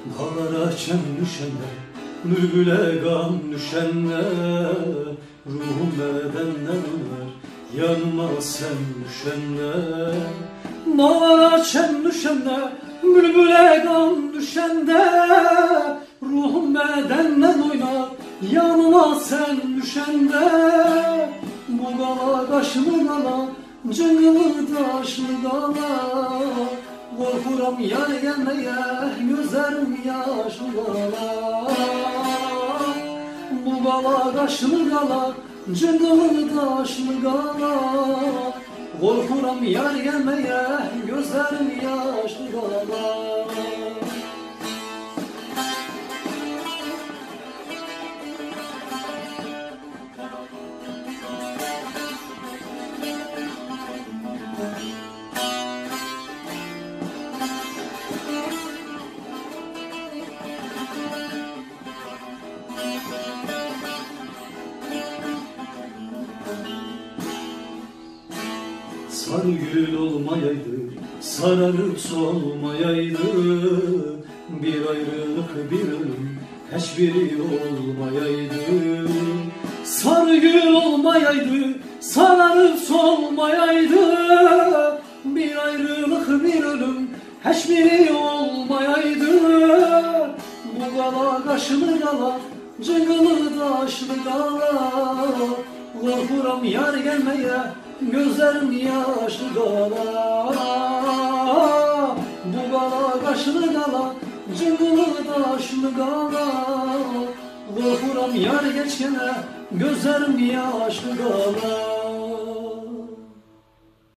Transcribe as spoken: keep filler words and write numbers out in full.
Dağlara çem düşende, bülbüle gam düşende, ruhum bedenden oynar, yanıma sen düşende. Dağlara çem düşende, bülbüle gam düşende, ruhum bedenden oynar, yanıma sen düşende. Bu gala kaşlı gala, cıngılı taşlı gala, korkuram yar gelmeye, gözlerim yaşlı gala. Bu gala kaşlı gala, cıngılı taşlı gala, korkuram yar gelmeye, gözlerim yaşlı gala. Sarı gül olmayaydı, sararıp solmayaydı, bir ayrılık, bir ölüm, hiçbiri olmayaydı. Sarı gül olmayaydı, sararıp solmayaydı, bir ayrılık, bir ölüm, hiçbiri olmayaydı. Bu gala kaşlı gala, cıngılı taşlı gala, korkuram yar gelmeye, gözlerim yaşlı gala. Bu gala kaşlı gala, cıngılı taşlı gala, korkuram yar geçkene, gözlerim yaşlı gala.